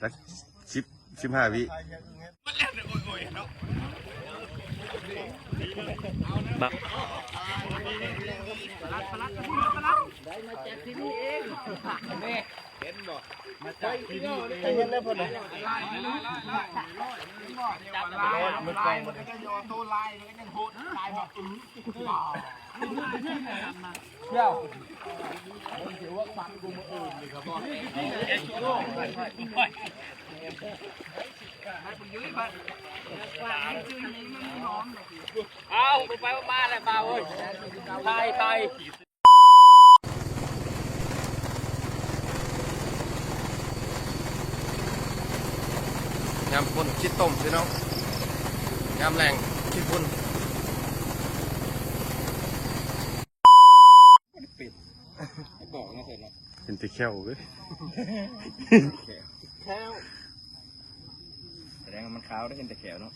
ຈັກສິບ ສິບຫ້າວິ. ເອົາ ໄປມາແລ້ວ ບ່າວເອີຍ ຖ່າຍ ຖ່າຍ. ຍາມຝົນຂີ້ຕົມພີ່ນ້ອງ ຍາມແລ້ງຂີ້ຝຸ່ນ. ເປັນ ບອກນະເພິ່ນເນາະ ເຫັນແຕ່ແຂ້ວເວີຍ ແຂ້ວ ສະແດງວ່າມັນຂາວໄດ້ ເຫັນແຕ່ແຂ້ວເນາະ.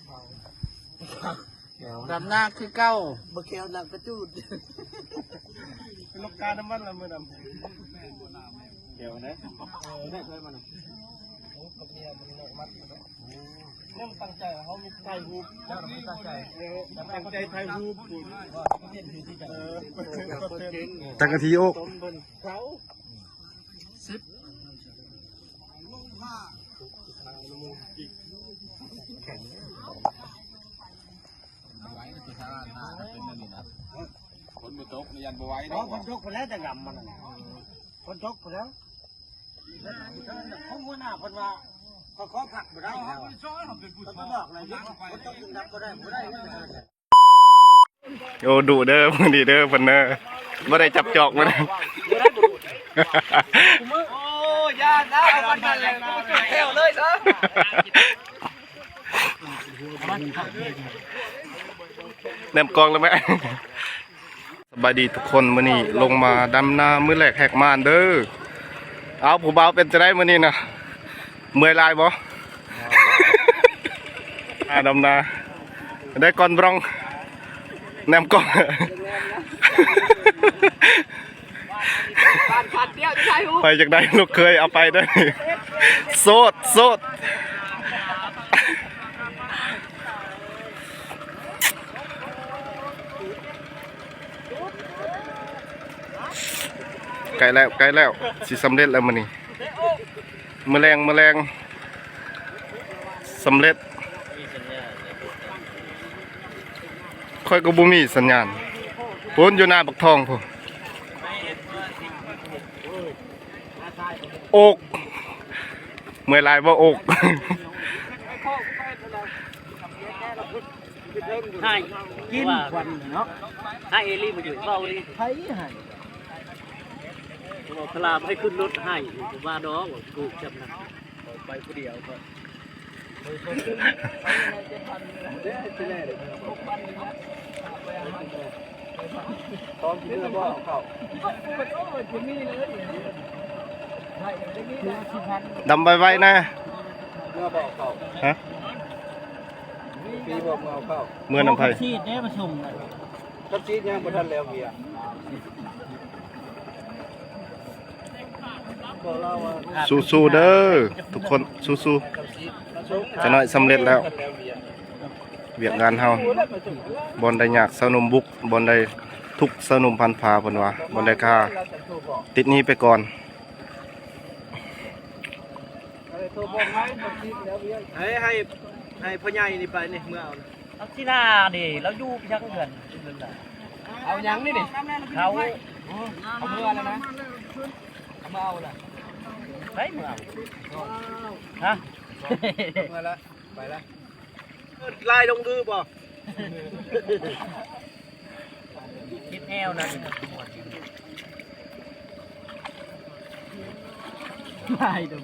ດຳນາຄືເກົ່າ ບໍ່ແຂ້ວນຳກະຈູດ ເປັນລູກການ້ຳມັນລະມື້ດຳ ແຂ້ວນະ ເອີ ໄດ້ເຄີຍມານະ. ໂອ້ ກັບເມຍມັນເລີກມັດເນາະ ຍັງຕັ້ງໃຈວ່າເຮົາມີຖ່າຍຮູບ ຍັງຕັ້ງໃຈ ເອີ ຕັ້ງໃຈຖ່າຍຮູບ ເອີ ຕັ້ງກະທີໂອກ ສິບ ບໍ່ໄຫວ ຄືທາງນັ້ນນະ ເປັນແນວນີ້ນະ ຝົນບໍ່ຕົກ ຢ້ານບໍ່ໄຫວ ເນາະ ຝົນຕົກພຸ້ນແລ້ວ ຈັ່ງດຳມັນນະ ຝົນຕົກພຸ້ນແລ້ວ ຂອງຫົວໜ້າເພິ່ນວ່າ ຂໍ ຂໍພັກບໍ່ໄດ້ແລ້ວ ເພິ່ນກໍບອກແລ້ວ ຝົນຕົກຈຶ່ງດັບບໍ່ໄດ້ ບໍ່ໄດ້ ໂອ້ ດຸເດີ ມື້ນີ້ເດີ ເພິ່ນເດີ ບໍ່ໄດ້ຈັບຈອກມື້ນີ້ ໂອ້ ຢ່ານະ ເອົາກັນນັ້ນແຫຼະ ແຖວເລີຍຊະ ແນມກ້ອງແລ້ວແມະ. ສະບາຍດີທຸກຄົນ ມື້ນີ້ລົງມາດຳນາມື້ແລກແຫກມ່ານເດີ. ເອົາ ຜູ້ບ່າວເປັນຈັ່ງໃດມື້ນີ້ນະ ເມື່ອຍຫຼາຍບໍ່? ອາ ດຳນາ ໄດ້ກ່ອນບຣອງ ແນມກ້ອງ ໃຜຢາກໄດ້ລູກເຂີຍເອົາໄປເດີ ໂສດ ໂສດ. ໃກ້ແລ້ວ ໃກ້ແລ້ວ ຊິສຳເລັດແລ້ວມື້ນີ້ ມື້ແລງ ມື້ແລງ ສຳເລັດ. ຂ້ອຍກໍບໍ່ມີສັນຍານ ພຸ້ນຢູ່ໜ້າບັກທອງພຸ້ນ. ໂອກ ເມື່ອຍຫຼາຍບໍ່ໂອກ. ໃຫ້ກິນຄວັນເນາະ ໃຫ້ອີ່ຫຼີ ມາຢູ່ເວົ້າອີ່ຫຼີ ໃຜໃຫ້ ບໍ່ພະລາໄປຂຶ້ນລົດໃຫ້ ບໍ່ວ່າດອກ ວ່າຖືກຈຳນຳ ໄປຜູ້ດຽວ ດຳໄວໆນະ ຮະ ເມືອນຳໃຜ ກັບຊີດເດ້ມາສົ່ງ ກັບຊີດຍັງບໍ່ທັນແລ້ວເວຍ. ສູ້ໆເດີທຸກຄົນ ສູ້ໆ ຈະໜ້ອຍສຳເລັດແລ້ວ ວຽກງານເຮົາ ບ່ອນໃດຍາກຊາວໜຸ່ມບຸກ ບ່ອນໃດທຸກຊາວໜຸ່ມພັນພາ ເພິ່ນວ່າ ບ່ອນໃດຄ່າຕິດໜີ້ໄປກ່ອນ. ໃຫ້ ໃຫ້ ໃຫ້ພໍ່ໃຫຍ່ນີ້ໄປນີ້ ເມືອເອົາ ອັກສິນາເດ້ ລາວຢູ່ໄປທາງເຮືອນ ເຮືອນລາວ ເອົາຫຍັງນີ້ນີ້ ເຂົາ ເອົາເມືອແລ້ວນະ ເອົາເມືອເອົາລະ ໄປເມືອເອົາ ຮະ ເມືອລະ ໄປລະ ລາຍລົງດືບໍ່ ຄິດແອວນະ ລາຍລົງ